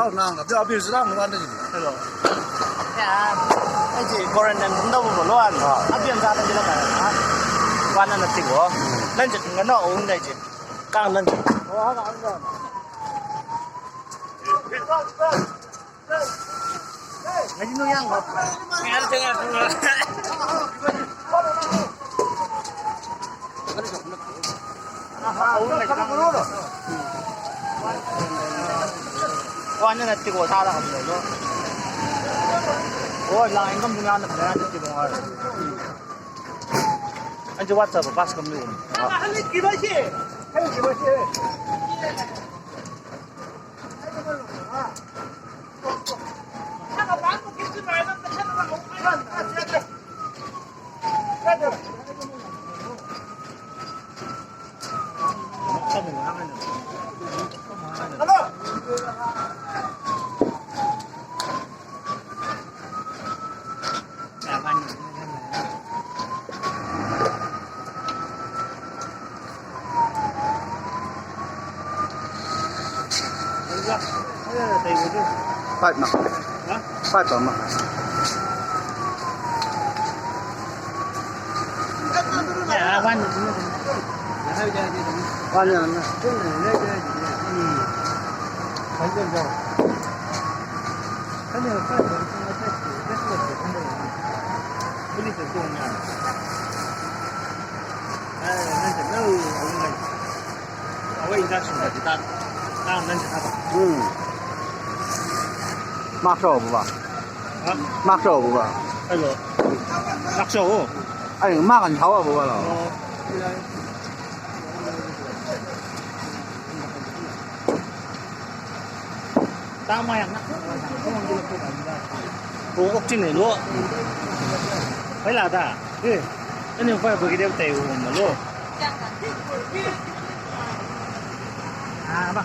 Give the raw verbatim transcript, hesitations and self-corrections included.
Nang ka, abis lang wan na jin. Hello. Ya, ai ji quarantine kum da bu lo an. Ah. Abis za na jin la ka. Wan na ti go. Nan ji kum na ung dai ji. Kang nan ji. Oh, ha, ha, ha. Ngai ji nu yang ba. Ngai ji nu yang ba. Wan na ti ko sa la kam lo. Oh, la income dun na na ti ko. An ji WhatsApp pass kam lu. Pipe na. Ha? Pipe na. Ya, wan. Wan ya na. Hmm. Mak sho bu ba? Ha? Mak sho bu ba? Hello. Mak sho. Ai, mak kan thau bu ba lo. Oh. Tang mai ang na. Ko ok chin nei lo. Pai la ta. Eh. Ani pai bu ki deu tei u ma lo. Ah, ba.